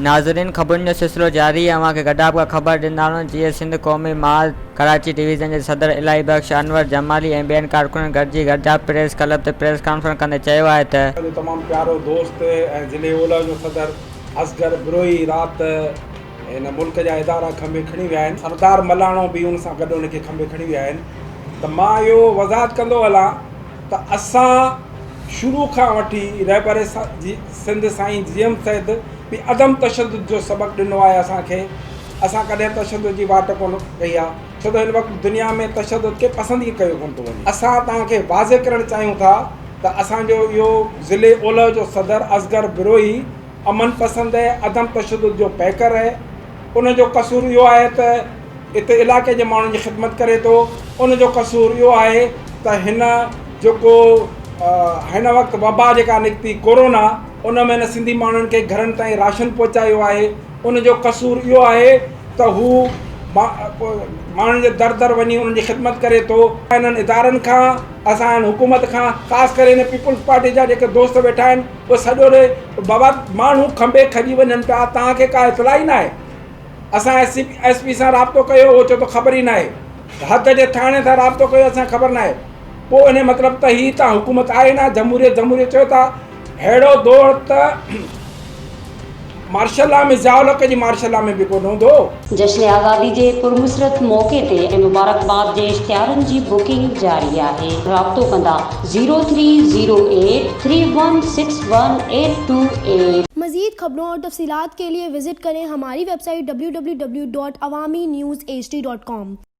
ناظرين خبرن جو سلسلو جاري اوهان کي گڏاپ کان خبر ڏيندا هلون جيئي سنڌ قومي محاذ ڪراچي ڊويزن جي صدر الاهي بخش انور جمالي ۽ ٻين ڪارڪنن گڏجي گڏاپ پريس ڪلب تي پريس ڪانفرنس ڪندي چيو آهي ته. اسان جو تمام پيارو دوست ۽ ضلعي اولهه جو صدر اصغر بروهي رات هن ملڪ جا ادارا کنڀي کڻي ويا آهن سردار ملاڻو به ان سان گڏ ان کي کنڀي کڻي ويا آهن ته مان اهو وضاحت ڪندو هلان ته اسان شروع کان وٺي رهبر سنڌ سائين جي ايم سيد به عدم تشدد جو سبق ڏنو آهي اسان کي اسان ڪڏهن تشدد جي واٽ ڪونه ڪئي آهي ڇو ته هن وقت دنيا ۾ تشدد کي پسند ئي ڪيو ڪونه ٿو وڃي اسان توهان کي واضح ڪرڻ چاهيون ٿا ته اسان جو اهو ضلعي اولهه جو صدر اصغر بروهي امن پسند ۽ عدم تشدد جو پيڪر آهي ان جو قصور اهو آهي ته اتي علائقي جي ماڻهن جي خدمت ڪري ٿو ان جو قصور اهو آهي ته هن جيڪو هن وقت وبا جيڪا نڪتي ڪورونا ان ۾ هن سنڌي ماڻهن کي گهرن تائين راشن پهچايو آهي ان جو قصور اهو آهي ته هو ماڻهن جي در در وڃي انهن جي خدمت ڪري ٿو. انهن ادارن کان اسان هن حڪومت کان خاص ڪري هن پيپلز پارٽي جا جيڪي دوست ويٺا آهن اهي سڄو ڏينهن بابا ماڻهو کنڀي کڄي وڃن پيا توهان کي ڪا اطلاع ئي ناهي اسان ايس سي ايس پي سان رابطو ڪيو اهو چئي ٿو خبر ئي ناهي حد جي ٿاڻي سان رابطو ڪيو اسان کي خبر ناهي پوء ان مطلب ته هي تان حڪومت آهي نه جمهوريت جمهوريت چئو ٿا ههڙو دور ته مارشل لا ۾ ضياء الحق جي مارشل لا ۾ به ڪونه هوندو هو. جشن آزادي جي پرمسرت موقعي تي ۽ مبارڪباد جي اشتهارن جي بڪنگ جاري آهي رابطو ڪندا zero three zero eight three one six one eight two eight. مزيد خبرون اور تفصيلات کے لئے وزٽ ڪرين ھماري ويب سائيٽ www.awamiNewsHD.com.